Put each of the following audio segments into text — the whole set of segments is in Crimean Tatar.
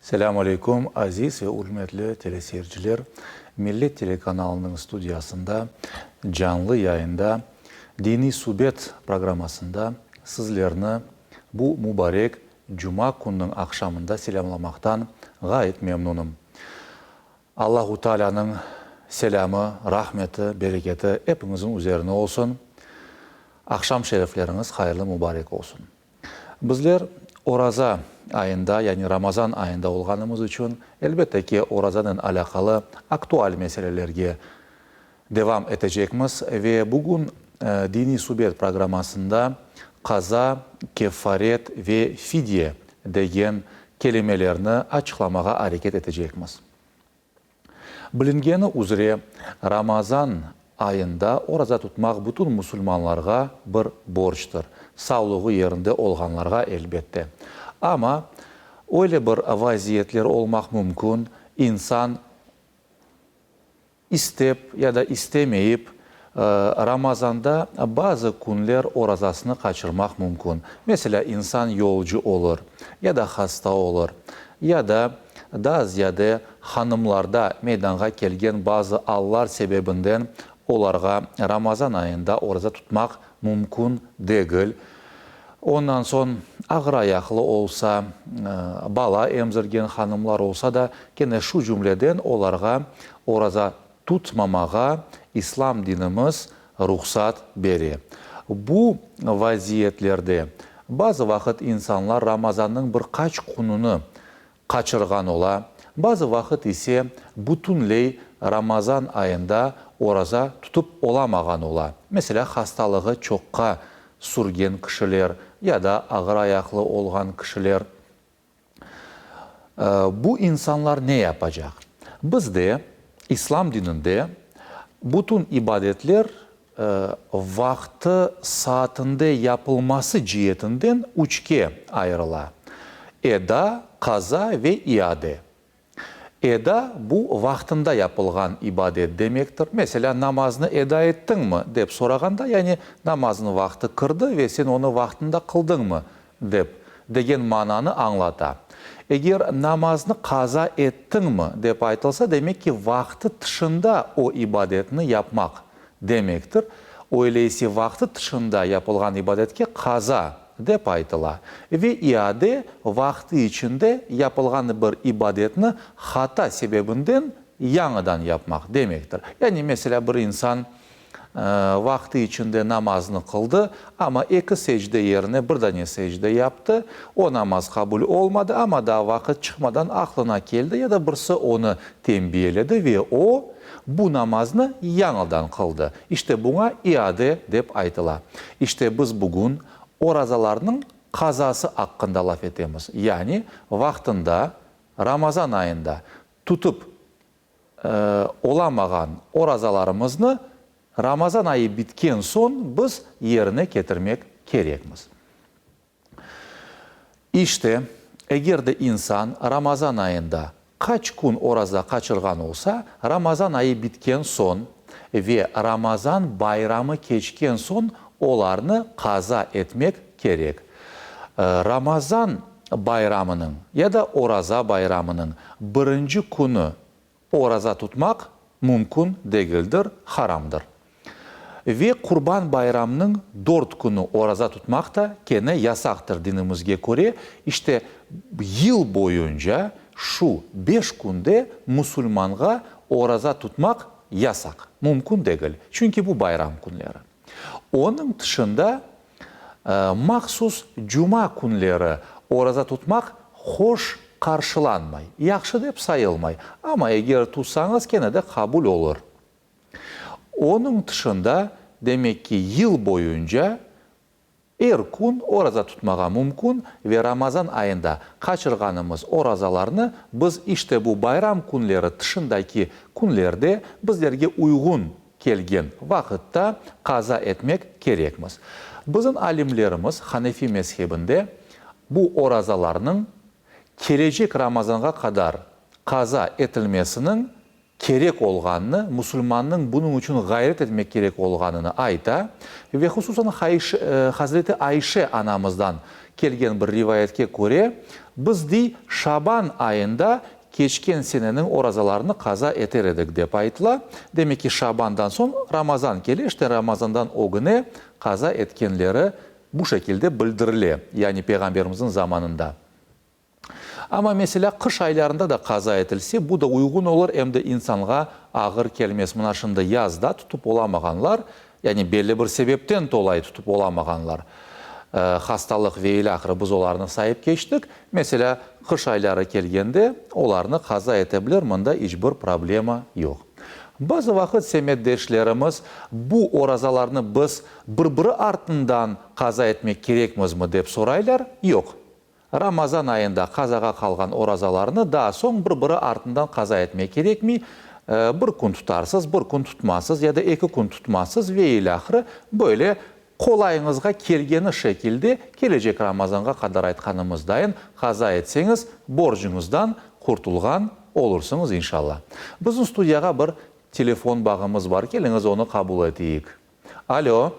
Selâm aleyküm, aziz ve ürmetli teleseyirciler! Millet telekanalınıñ studiyasında canlı yayında Diniy subet programmasında sizlerni bu mubarek cuma künniñ aqşamında selâmlamaqtan ğayet memnunım. Allahu Taalânıñ selâmı, rahmeti, bereketi epiñizniñ üzerine olsun. Aqşam şerifleriñiz hayırlı mubarek olsun. Bizler Oraza ayında, yani Ramazan ayında olğanımız içün, elbette ki, orazanen alâqalı aktual meselelerge devam etecekmiz ve bugün Diniy subet programmasında qaza, keffaret ve fidye degen kelimelerni açıqlamağa areket etecekmiz. Bilingeni üzre, Ramazan ayında oraza tutmaq bütün musulmanlarğa bir borctır, sağlığı yerinde olğanlarğa, elbette. Amma öyle bir vaziyetler olmaq mümkün, insan İstep ya da istemeyip, Ramazanda bazı künler orazasını qaçırmaq mümkün. Meselâ, insan yolcu olur, ya da hasta olur, ya da daa ziyade hanımlarda meydanğa kelgen bazı allar sebebinden olarğa Ramazan ayında oraza tutmaq mümkün degil. Ondan soñ ağırayaqlı olsa, bala emzirgen hanımlar olsa da, kene şu cümleden olarğa oraza tutmamağa İslam dinimiz ruhsat bere. Bu vaziyetlerde bazı vaqıt insanlar Ramazannıñ bir qaç kününi qaçırğan ola, bazı vaqıt ise bütünley Ramazan ayında oraza tutıp olamağan ola, meselâ, hastalığı çoqqa sürgen kişiler ya da ağırayaqlı olğan kişiler. Bu insanlar ne yapacaq? Bizde, İslam dininde, bütün ibadetler vaqtı saatinde yapılması cietinden üçke ayırıla, eda, qaza ve iade. Eda, bu vaqtında yapılğan ibadet demektir. Meselâ, namaznı eda ettiñmi, dep sorağanda, yani namaznıñ vaqtı kirdi ve sen onı vaqtında qıldıñmı, dep, degen mananı añlata. Eger namaznı qaza ettiñmi, dep aytılsa, demek ki, vaqtı tışında o ibadetni yapmaq demektir. Öyle ise vaqtı tışında yapılğan ibadetke qaza dep aytıla. Ve iade, vaqtı içinde yapılğan bir ibadetni hata sebebinden yañıdan yapmaq demektir. Yani, meselâ, bir insan Vaqtı içinde namaznı qıldı, amma eki secde yerine bir dane secde yaptı. O namaz qabul olmadı, amma daa vaqıt çıqmadan aqlına keldi ya da birisi onı tenbiyeledi ve o, bu namaznı yañıdan qıldı. İşte buña iade dep aytıla. İşte biz bugün orazalarnıñ qazası aqqında laf etemiz, yani vaqtında, Ramazan ayında tutıp olamağan orazalarımıznı Ramazan ayı bitken soñ biz yerine ketirmek kerekmiz. İşte, eger de insan Ramazan ayında qaç kün oraza qaçırğan olsa, Ramazan ayı bitken soñ ve Ramazan bayramı keçken soñ olarnı qaza etmek kerek. Ramazan bayramınıñ ya da Oraza bayramınıñ birinci künü oraza tutmaq mümkün degildir, haramdır. Ve Qurban bayramnıñ dört künü oraza tutmaq da kene yasaqtır dinimizge köre. İşte, yıl boyunca şu beş künde musulmanğa oraza tutmaq yasaq, mümkün degil, çünki bu bayram künleri. Onıñ tışında mahsus cuma künleri oraza tutmaq hoş qarşılanmay, yahşı dep sayılmay, amma eger tutsañız kene de qabul olur. Onıñ tışında, demek ki, yıl boyunca Er kün oraza tutmağa mümkün ve Ramazan ayında qaçırğanımız orazalarnı biz işte bu bayram künleri tışındaki künlerde bizlerge uyğun kelgen vaqıtta qaza etmek kerekmiz. Bizim alimlerimiz Hanefi mezhebinde bu orazalarnıñ kelecek Ramazanğa qadar qaza etilmesiniñ. kerek olğanını, musulmannıñ bunıñ içün ğayret etmek kerek olğanını ayta ve hususan Hazreti Ayşe anamızdan kelgen bir rivayetke köre, biz, dey, Şaban ayında keçken seneniñ orazalarını qaza eter edik, dep aytıla. Demek ki, Şabandan soñ Ramazan kele, işte Ramazandan ögüne qaza etkenleri bu şekilde bildirile, yani Peyğamberimizniñ zamanında. Amma, meselâ, qış aylarında da qaza etilse, bu da uyğun olur, em de insanğa ağır kelmez. Mına şimdi yazda tutıp olamağanlar, yani belli bir sebepten tolay tutıp olamağanlar, hastalıq ve ilâhre, biz olarnı sayıp keçtik, meselâ, qış ayları kelgende olarnı qaza ete bilir, mında iç bir problema yoq. Bazı vaqıt semetdeşlerimiz bu orazalarnı biz bir-biri artından qaza etmek kerekmizmi dep soraylar, yoq. Ramazan ayında qazağa qalğan orazalarnı daa soñ bir-biri artından qaza etmek kerekmey, bir kün tutarsız, bir kün tutmazsız ya da eki kün tutmazsız ve ilâhre, böyle qolayıñızğa kelgeni şekilde kelecek Ramazanğa qadar aytqanımızdayın qaza etseñiz, borcuñızdan qurtulğan olursıñız inşallah. Bizim studiyağa bir telefon bağımız bar, keliñiz onı qabul eteyik. Alo.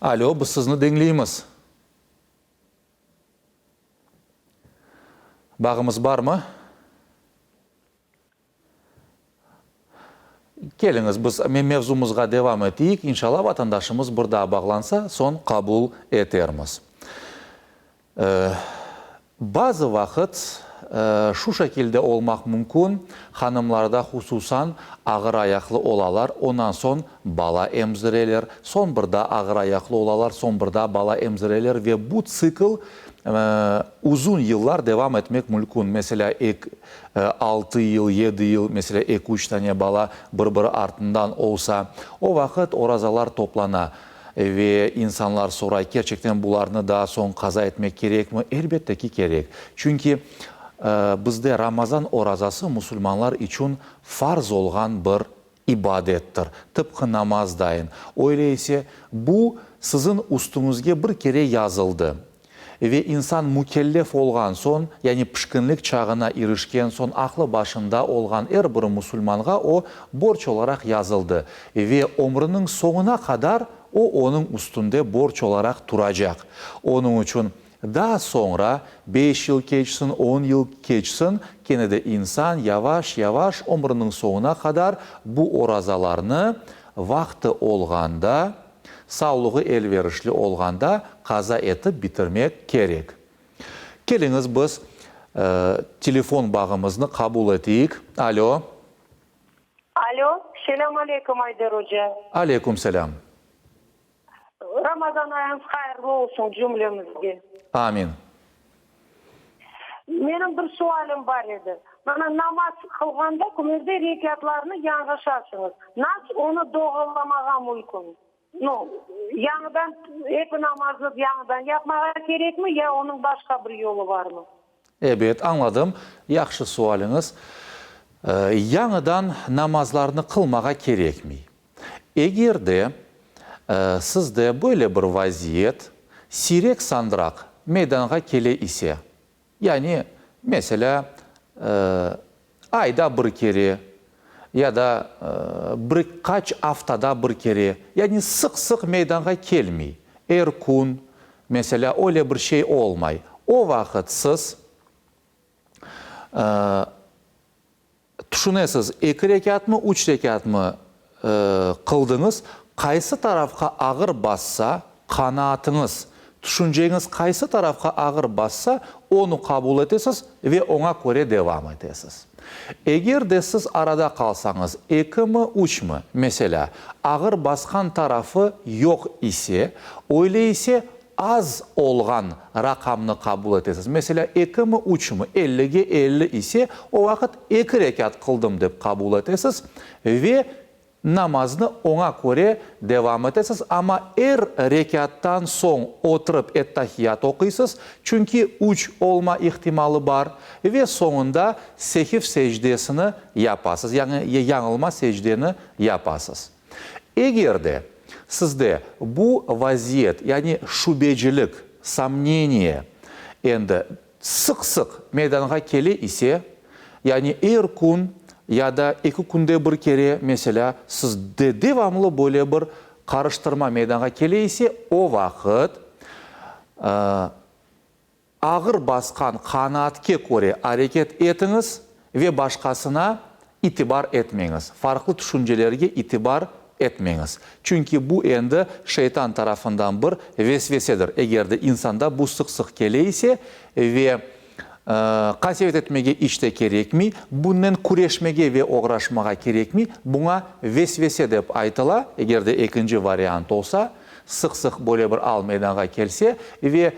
Alo, biz sizni diñleymiz. Bağımız barmı? Keliñiz, biz mevzumızğa devam eteyik. İnşallah, vatandaşımız bir daa bağlansa, soñ qabul etermiz. Bazı vaqıt şu şekilde olmaq mümkün, hanımlarda hususan ağır ayaqlı olalar, ondan soñ bala emzireler, soñ bir daa ağır ayaqlı olalar, soñ bir daa bala emzireler ve bu tsikl uzun yıllar devam etmek mülkün. Meselâ, altı yıl, yedi yıl, meselâ, eki-üç tane bala bir-biri artından olsa, o vaqıt orazalar toplana. Ve insanlar soray, kerçekten bularnı daa soñ qaza etmek kerekmi? Elbette ki, kerek. Çünki bizde Ramazan orazası musulmanlar içün farz olğan bir ibadettir, tıpqı namaz dayın. Öyle ise, bu siziñ üstüñizge bir kere yazıldı. Ve insan mükellef olğan soñ, yani pişkinlik çağına irişken soñ aqlı başında olğan er bir musulmanğa o, borc olaraq yazıldı ve ömrüniñ soñuna qadar o, onıñ üstünde borc olaraq turacaq. Onıñ içün daa soñra, beş yıl keçsin, on yıl keçsin, kene de insan yavaş-yavaş ömrüniñ soñuna qadar bu orazalarnı vaqtı olğanda, Sağlığı elverişli olğanda qaza etip bitirmek kerek. Keliñiz biz telefon bağımıznı qabul eteyik. Alo. Alo, selâm aleyküm Ayder oca. Aleyküm selâm. Ramazan ayıñız hayırlı olsun cümlemizge. Amin. Menim bir sualim bar edi. Mana namaz qılğanda kümerde rekâtlarnı yañğışasıñız. Nas onı doğrulamağa mümkün? No, yañıdan eki namaznı yañıdan yapmağa kerekmi ya onıñ başqa bir yolu barmı? Ebet, añladım. Yahşı sualiñiz. Yañıdan namazlarnı qılmağa kerekmey. Eger de sizde böyle bir vaziyet siyrek-sandraq meydanğa kele ise, yani, meselâ, ayda bir kere ya da bir qaç aftada bir kere, yani sıq-sıq meydanğa kelmey, er kün, meselâ, öyle bir şey olmay, o vaqıt siz Tüşünesiz, eki rekâtmı, üç rekâtmı qıldıñız, qaysı tarafqa ağır bassa, qanaatıñız, tüşünceñiz qaysı tarafqa ağır bassa, onı qabul etesiz ve oña köre devam etesiz. Eger de siz arada qalsañız, ekimi, üçmi, meselâ, ağır basqan tarafı yoq ise, öyle ise Az olğan raqamnı qabul etesiz. Meselâ, ekimi, üçmi, ellige elli ise, o vaqıt eki rekât qıldım dep qabul etesiz ve namaznı oña köre devam etesiz, amma er rekâttan soñ oturıp ettahiyat oquysız, çünki üç olma ihtimalı bar, ve soñunda sehiv secdesini yapasız, yani yañılma secdeni yapasız. Eger de sizde bu vaziyet, yani şübecilik, somneniye, endi sıq-sıq meydanğa kele ise, yani er kün. ya da eki künde bir kere, meselâ, sizde devamlı böyle bir qarıştırma meydanğa kele ise, o vaqıt ağır basqan qanaatke köre areket etiñiz ve başqasına itibar etmeñiz, farqlı tüşüncelerge itibar etmeñiz. Çünki bu endi şeytan tarafından bir vesvesedir, eger de insanda bu sıq-sıq kele ise ve Qasevet etmege iç te kerekmey, bunnen küreşmege ve oğraşmağa kerekmey, buña vesvese dep aytıla, eger de ekinci variant olsa, sıq-sıq böyle bir al meydanğa kelse ve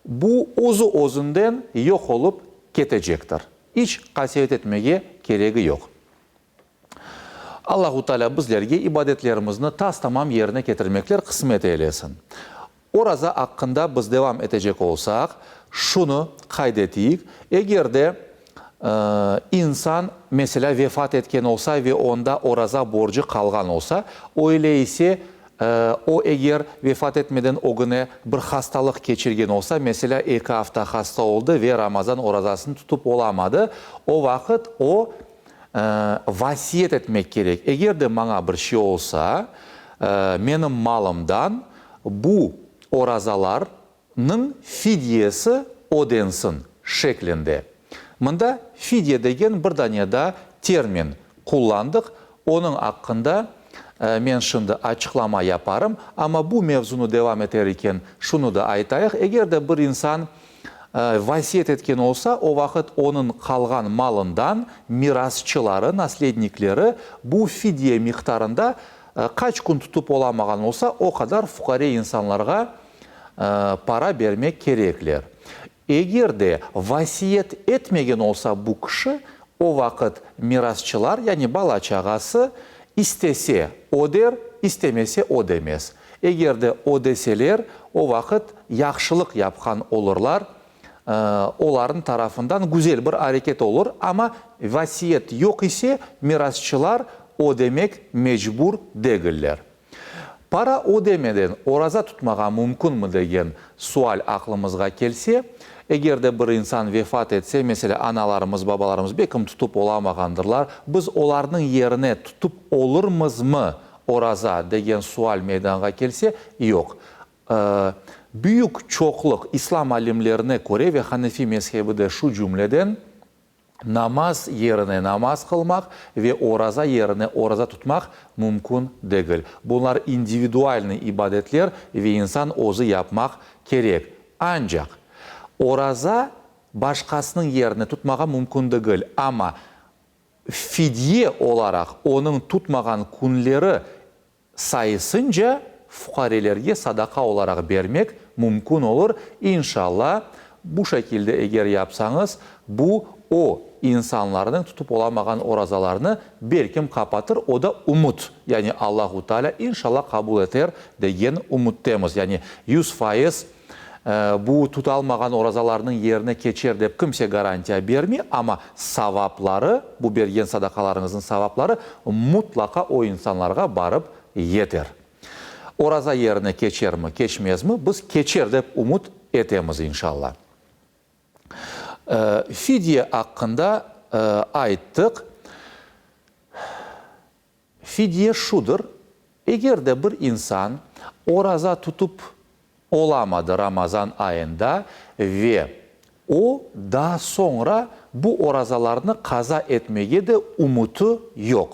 bu özü-özünden yoq olıp ketecektir. İç qasevet etmege keregi yoq. Allahu Teala bizlerge ibadetlerimizni tas-tamam yerine ketirmekler qısmet eylesin. Oraza aqqında biz devam etecek olsaq, şunı qayd eteyik, eger de insan, meselâ, vefat etken olsa ve onda oraza borcu qalğan olsa, öyle ise o eger vefat etmeden ögüne bir hastalıq keçirgen olsa, meselâ, eki afta hasta oldı ve Ramazan orazasını tutıp olamadı, o vaqıt o, vasiyet etmek kerek, eger de maña bir şey olsa, menim malımdan bu orazalarnıñ fidyesi ödensin şeklinde. Mında fidye degen bir dane daa termin qullandıq, onıñ aqqında men şimdi açıqlama yaparım, amma bu mevzunı devam eter eken şunı da aytayıq, eger de bir insan Vasiyet etken olsa, o vaqıt onıñ qalğan malından mirasçıları, naslednikleri, bu fidye miqdarında qaç kün tutıp olamağan olsa, o qadar fuqare insanlarğa para bermek kerekler. Eger de vasiyet etmegen olsa bu kişi, o vaqıt mirasçılar, yani bala-çağası, istese öder, istemese ödemez. Eger de ödeseler, o vaqıt yahşılıq yapqan olurlar, olarnıñ tarafından güzel bir areket olur, amma vasiyet yoq ise, mirasçılar ödemek mecbur degiller. Para ödemeden oraza tutmağa mümkünmi degen sual aqlımızğa kelse, eger de bir insan vefat etse, meselâ, analarımız, babalarımız belkim tutıp olamağandırlar, biz olarnıñ yerine tutıp olurmızmı Oraza degen sual meydanğa kelse, yoq. Büyük çoqluq islam alimlerine köre ve hanefi mezhebi de şu cümleden, namaz yerine namaz qılmaq ve oraza yerine oraza tutmaq mümkün degil. Bunlar individualnıy ibadetler ve insan özü yapmaq kerek. Ancaq, oraza başqasınıñ yerine tutmağa mümkün degil, amma Fidye olaraq onıñ tutmağan künleri sayısınca fuqarelerge sadaqa olaraq bermek mümkün olur. İnşalla, bu şekilde eger yapsañız, bu o insanlarnıñ tutıp olamağan orazalarını belkim qapatır, o da ümüt, yani Allahu Teala inşalla qabul eter degen ümüttemiz. Yani 100%. Bu tutalmağan orazalarnıñ yerine keçer dep kimse garantiya bermey, amma savapları, bu bergen sadaqalarıñıznıñ savapları mutlaqa o insanlarğa barıp yeter. Oraza yerine keçermi, keçmezmi, biz keçer dep ümüt etemiz, inşalla. Fidye aqqında ayttıq. Fidye şudır, eger de bir insan oraza tutıp olamadı Ramazan ayında ve o, daa soñra bu orazalarnı qaza etmege de ümüti yoq.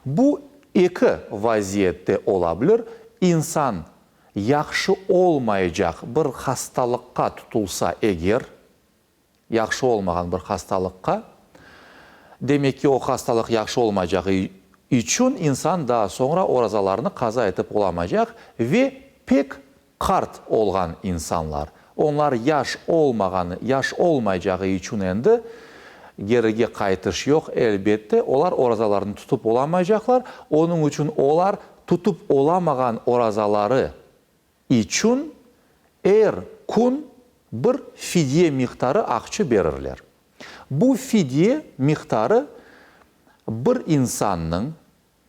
Bu eki vaziyette ola bilir, insan yahşı olmaycaq bir hastalıqqa tutulsa eger, yahşı olmağan bir hastalıqqa, demek ki, o hastalıq yahşı olmacağı içün insan daa soñra orazalarını qaza etip olamaycaq ve pek qart olğan insanlar, onlar yaş olmağanı, yaş olmaycağı içün endi gerige qaytış yoq, elbette, olar orazalarını tutıp olamaycaqlar, onıñ içün olar tutıp olamağan orazaları içün er kün bir fidye miqdarı aqçı berirler. Bu fidye miqdarı bir insannıñ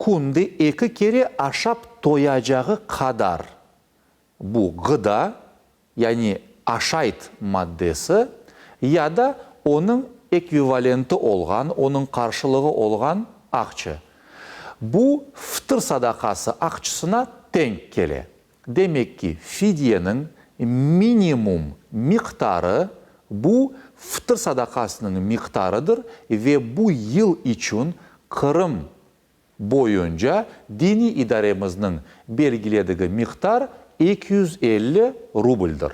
künde eki kere aşap toyacağı qadar bu ğıda, yani aşayt maddesi, ya da onıñ. ekvivalenti olğan, onıñ qarşılığı olğan aqçı. Bu fıtır sadaqası aqçısına teñ kele. Demek ki, fidyeniñ minimum miqdarı bu fıtır sadaqasınıñ miqdarıdır ve bu yıl içün Qırım boyunca diniy idaremizniñ belgiledigi miqdar 250 rubldir.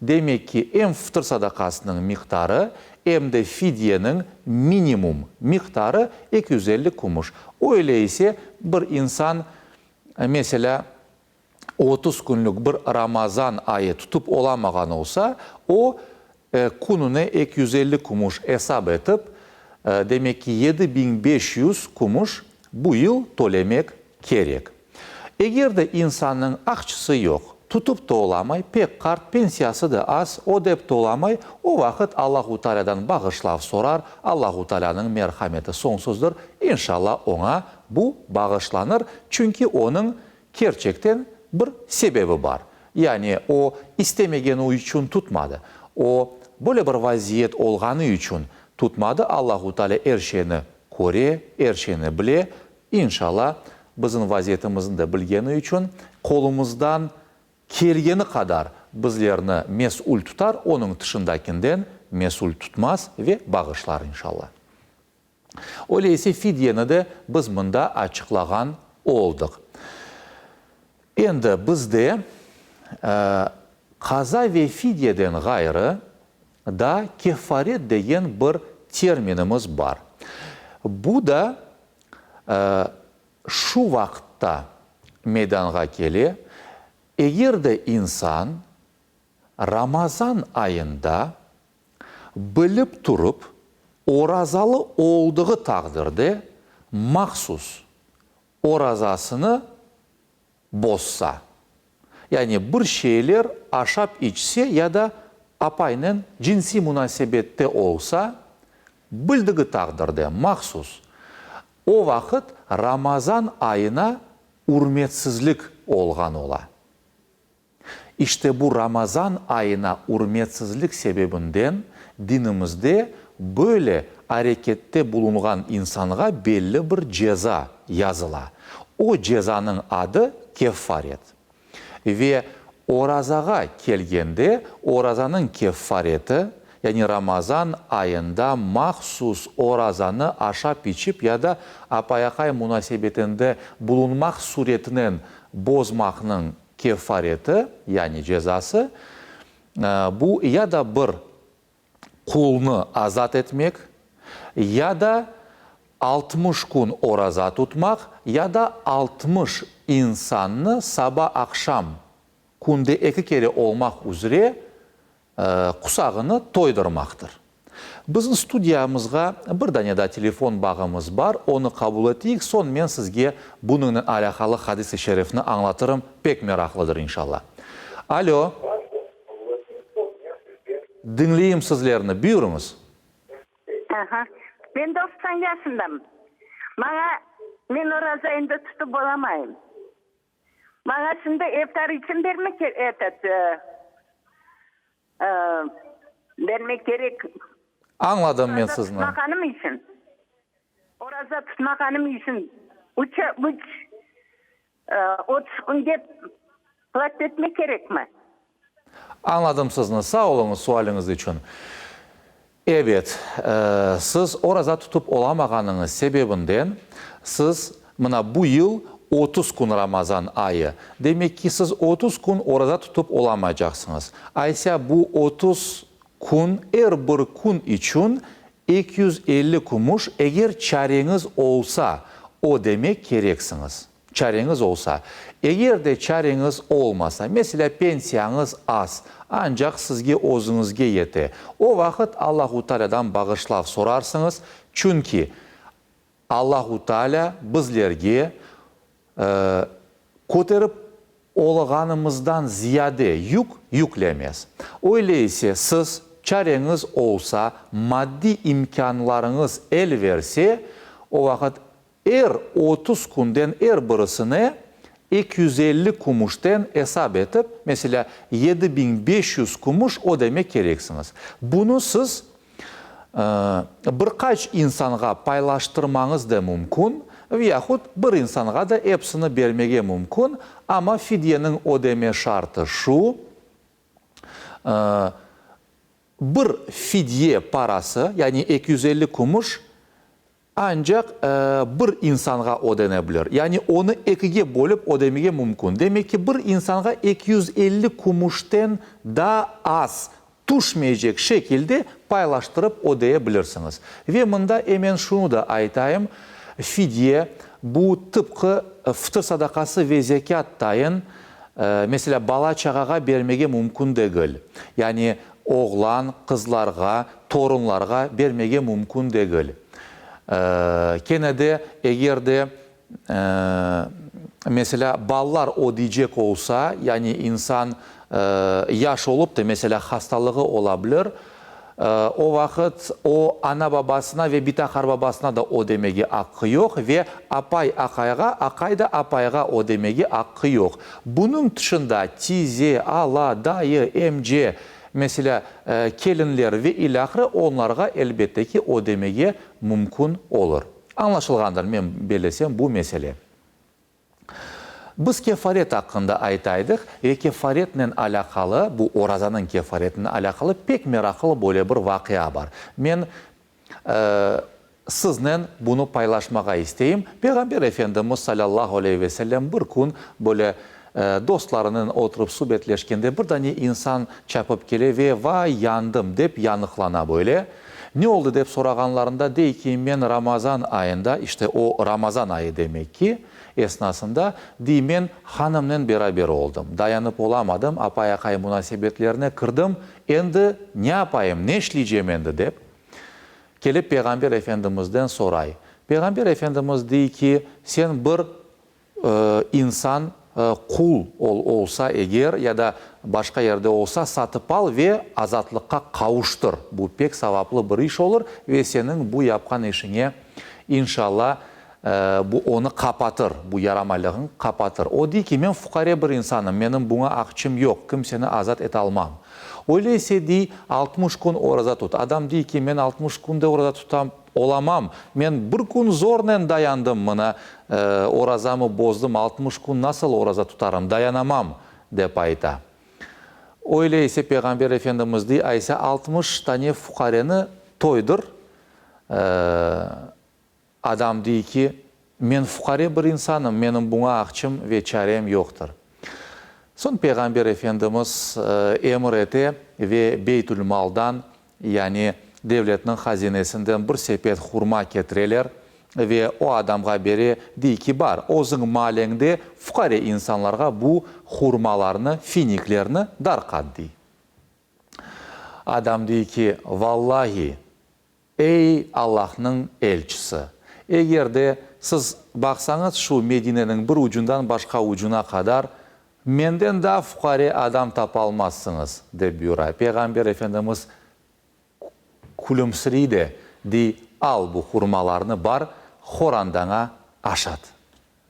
Demek ki, em fıtır sadaqasınıñ miqdarı, em de fidyeniñ minimum miqdarı 250 kümüş. Öyle ise, bir insan, meselâ, 30 künlük bir Ramazan ayı tutıp olamağan olsa, o, kününe 250 kümüş esap etip, demek ki, 7500 kümüş bu yıl tölemek kerek. Eger de insannıñ aqçısı yoq, tutıp da olamay, pek qart, pensiyası da az, ödep de olamay, o vaqıt Allahu Taalâdan bağışlav sorar, Allahu Taalânıñ merhameti soñsuzdır, inşalla oña bu bağışlanır, çünki onıñ kerçekten bir sebebi bar. Yani o istemegeni içün tutmadı, o böyle bir vaziyet olğanı içün tutmadı, Allahu Taalâ er şeyni köre, er şeyni bile, İnşalla, bizim vaziyetimizni de bilgeni içün, qolumızdan kelgeni qadar bizlerni mesül tutar, onıñ tışındakinden mesül tutmaz ve bağışlar, inşalla. Öyle ise fidyeni de biz mında açıqlağan oldıq. Endi bizde qaza ve fidyeden ğayrı daa kefaret degen bir terminimiz bar. Bu da şu vaqıtta meydanğa kele, eger de insan Ramazan ayında bilip turıp orazalı oldığı taqdirde mahsus orazasını bozsa, yani bir şeyler aşap-içse ya da apaynen cinsiy munasebette olsa, bildigi taqdirde, mahsus, o vaqıt Ramazan ayına ürmetsizlik olğan ola. İşte bu Ramazan ayına ürmetsizlik sebebinden dinimizde böyle arekette bulunğan insanğa belli bir ceza yazıla. O cezanıñ adı keffaret. Ve orazağa kelgende, orazanıñ keffareti, yani Ramazan ayında mahsus orazanı aşap-içip ya da apay-aqay munasebetinde bulunmaq suretinen bozmaqnıñ kefareti, yani cezası, bu ya da bir qulnı azat etmek, ya da 60 kün oraza tutmaq, ya da 60 insannı saba-aqşam, künde eki kere olmaq üzre, qusağını toydurmaqtır. Bizim studiyamızğa bir dane daa telefon bağımız bar, onı qabul eteyik, soñ men sizge bunıñnen alâqalı hadis-i şerifni añlatırım, pek meraqlıdır, inşalla. Alo. Diñleyim sizlerni, buyurıñız. Aha. Men 90 yaşındam. Maña, men oraza endi tutıp olamayım. Maña şimdi eftar içün bermek etot, bermek kerek. Añladım men sizni. Oraza tutmağanım içün. Oraza tutmağanım içün üç, üç, 30 künge platit etmek kerekmi? Añladım sizni. Sağ oluñız sualiñiz içün. Ebet, siz oraza tutıp olamağanıñız sebebinden, siz, mına bu yıl 30 kün Ramazan ayı, demek ki, siz 30 kün oraza tutıp olamaycaqsıñız. Aysa bu 30 kün, er bir kün içün 250 kümüş, eger çareñiz olsa, ödemek kereksiñiz. Çareñiz olsa. Eger de çareñiz olmasa, meselâ, pensiyañız az, ancaq sizge özüñizge yete, o vaqıt Allahu Taalâdan bağışlav sorarsıñız, çünki Allahu Taalâ bizlerge köterip olğanımızdan ziyade yük yüklemez. Öyle ise siz, çareñiz olsa, maddiy imkânlarıñız el verse, o vaqıt Er 30 künden er birisine 250 kümüşten esap etip, meselâ, 7500 kümüş ödemek kereksiñiz. Bunı siz. Bir qaç insanğa paylaştırmañız da mümkün, ve yahut bir insanğa da epsini bermege mümkün, amma fidyeniñ ödeme şartı şu, bir fidye parası, yani 250 kümüş, ancaq bir insanğa ödene bilir. Yani onı ekige bölip ödemege mümkün. Demek ki, bir insanğa 250 kümüşten daa az tüşmeycek şekilde paylaştırıp ödeye bilirsiñiz. Ve mında emen şunı da aytayım, fidye, bu tıpqı fıtır sadaqası ve zekât tayın, meselâ, bala-çağağa bermege mümkün degil. Yani oğlan, qızlarğa, torunlarğa bermege mümkün degil. Kene de, eger de, meselâ, balalar ödeycek olsa, yani insan yaş olıp da, meselâ, hastalığı ola bilir, o vaqıt o ana-babasına ve bita-qarbabasına da ödemege aqqı yoq ve apay aqayğa, aqay da apayğa ödemege aqqı yoq. Bunıñ tışında tize, ala, dayı, emce, meselâ, kelinler ve ilâhre onlarğa, elbette ki, ödemege mümkün olur. Añlaşılğandır, men bellesem, bu mesele. Biz kefaret aqqında aytaydıq ve kefaretnen alâqalı, bu orazanıñ kefaretinen alâqalı pek meraqlı böyle bir vaqia bar. Men siznen bunı paylaşmağa isteyim. Peyğamber Efendimiz salâllahu aleyhi ve sellem bir kün böyle dostlarınen oturıp subetleşkende bir dane insan çapıp kele ve vay yandım dep yanıqlana böyle. Ne oldı dep sorağanlarında dey ki, men Ramazan ayında, işte o Ramazan ayı demek ki, esnasında, dey, men hanımnen beraber oldım, dayanıp olamadım, apay-aqay munasebetlerine kirdim, endi ne yapayım, ne işleycem endi dep, kelip Peyğamber Efendimizden soray. Peyğamber Efendimiz dey ki, sen bir İnsan qul olsa eger ya da başqa yerde olsa, satıp al ve azatlıqqa qavuştır. Bu pek savaplı bir iş olur ve seniñ bu yapqan işiñe, inşalla, bu onı qapatır, bu yaramaylığıñ qapatır. O dey ki, men fuqare bir insanım, menim buña aqçım yoq, kimseni azat etalmam. Öyle ise, dey, 60 kün oraza tut. Adam dey ki, men 60 kün de oraza tutam. Olamam. Men bir kün zornen dayandım, mına, orazamı bozdım, 60 kün nasıl oraza tutarım, dayanamam, dep ayta. Öyle ise Peyğamber Efendimiz dey, aysa 60 tane fuqareni toydır. Adam dey ki, Men fuqare bir insanım, menim buña aqçım ve çarem yoqtır. Soñ Peyğamber Efendimiz emir ete ve Beytül-Maldan, yani devletniñ hazinesinden bir sepet hurma ketireler ve o adamğa bere, dey ki, bar, özüñ maalleñde fuqare insanlarğa bu hurmalarnı, finiklerni darqat, dey. Adam dey ki, Vallahi, Ey, Allahnıñ elçisi! Eger de siz baqsañız şu Medineniñ bir ucundan başqa ucuna qadar, menden daa fuqare adam tapalmazsıñız, dep buyura. Peyğamber Efendimiz külümsirey de, dey, Al bu hurmalarnı, bar, horandaña aşat.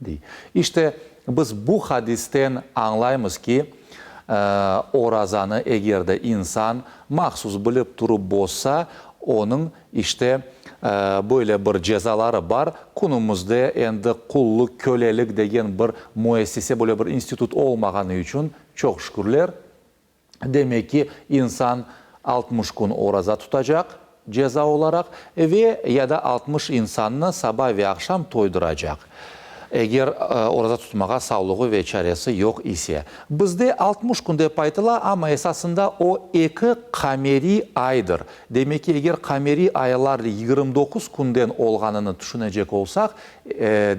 Dey. İşte, biz bu hadisten añlaymız ki, orazanı eger de insan mahsus bilip turıp bozsa, onıñ, işte, böyle bir cezaları bar. Künümizde endi qullıq, kölelik degen bir müessise, böyle bir institut olmağanı içün, çoq şükürler, Demek ki, insan 60 kün oraza tutacaq, ceza olaraq, ve ya da 60 insannı saba ve aqşam toyduracaq, eger oraza tutmağa savluğı ve çaresi yoq ise. Bizde 60 kün dep aytıla, amma esasında o eki qameriy aydır. Demek ki, eger qameriy aylar 29 künden olğanını tüşünecek olsaq,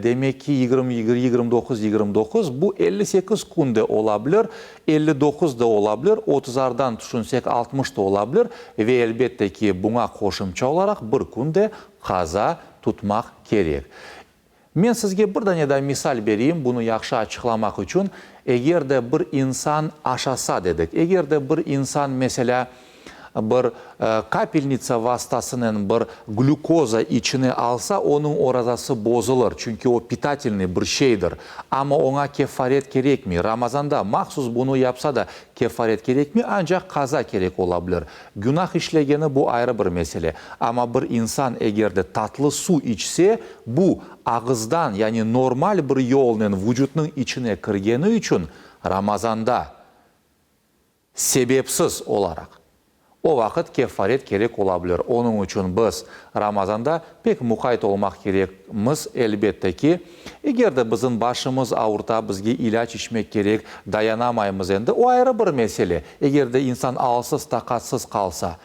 Demek ki, yigirmi, 29, 29, bu 58 kün de ola bilir, 59 da ola bilir, otuzardan tüşünsek 60 da ola bilir ve elbette ki, buña qoşumça olaraq bir kün de qaza tutmaq kerek. Men sizge bir dane daa misal bereyim, bunı yahşı açıqlamaq içün. Eger de bir insan aşasa dedik, eger de bir insan, meselâ, Bir kapelnitsa vastasınen bir glükoza içine alsa, onıñ orazası bozulır, çünki o pitatelnıy bir şeydir. Amma oña kefaret kerekmey. Ramazanda mahsus bunı yapsa da, kefaret kerekmey, ancaq qaza kerek ola bilir. Günah işlegeni bu ayrı bir mesele. Amma bir insan eger de tatlı suv içse, bu ağızdan, yani normal bir yolnen vucutnıñ içine kirgeni içün Ramazanda, Sebepsiz olaraq. O vaqıt kefaret kerek ola bilir. Onıñ içün biz Ramazanda pek muqayt olmaq kerekmiz, elbette ki. Eger de bizim başımız avurta, bizge ilâc içmek kerek, dayanamaymız endi, o ayrı bir mesele. Eger de insan alsız, taqatsız qalsa,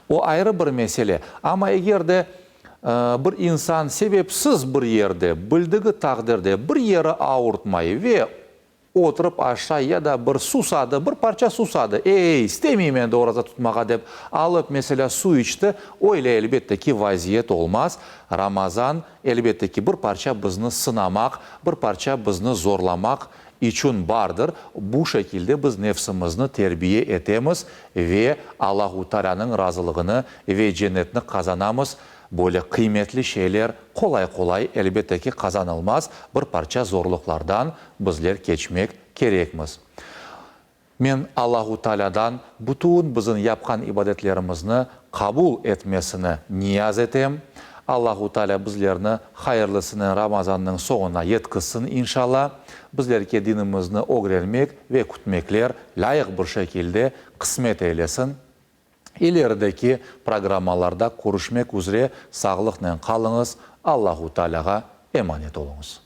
o ayrı bir mesele. Amma eger de bir insan sebepsiz bir yerde, bildigi taqdirde bir yeri avurtmay ve Oturıp aşay ya da bir susadı, bir parça susadı, ey, istemeyim endi oraza tutmağa dep, alıp, meselâ, su içti, öyle, elbette ki, vaziyet olmaz. Ramazan, elbette ki, bir parça bizni sınamaq, bir parça bizni zorlamaq içün bardır. Bu şekilde biz nefsimizni terbiye etemiz ve Allahu Taalânıñ razılığını ve cennetni qazanamız. Böyle qıymetli şeyler qolay-qolay, elbette ki, qazanılmaz, bir parça zorluqlardan bizler keçmek kerekmiz. Men Allahu Taalâdan bütün bizim yapqan ibadetlerimizni qabul etmesini niyaz etem. Allahu Taalâ bizlerni hayırlısınen Ramazannıñ soñuna yetkizsin, inşalla. Bizlerge dinimizni ögrenmek ve kütmekler lâyıq bir şekilde qısmet eylesin. İlerideki programmalarda körüşmek üzre sağlıqnen qalıñız, Allahu Taalâğa emanet oluñız.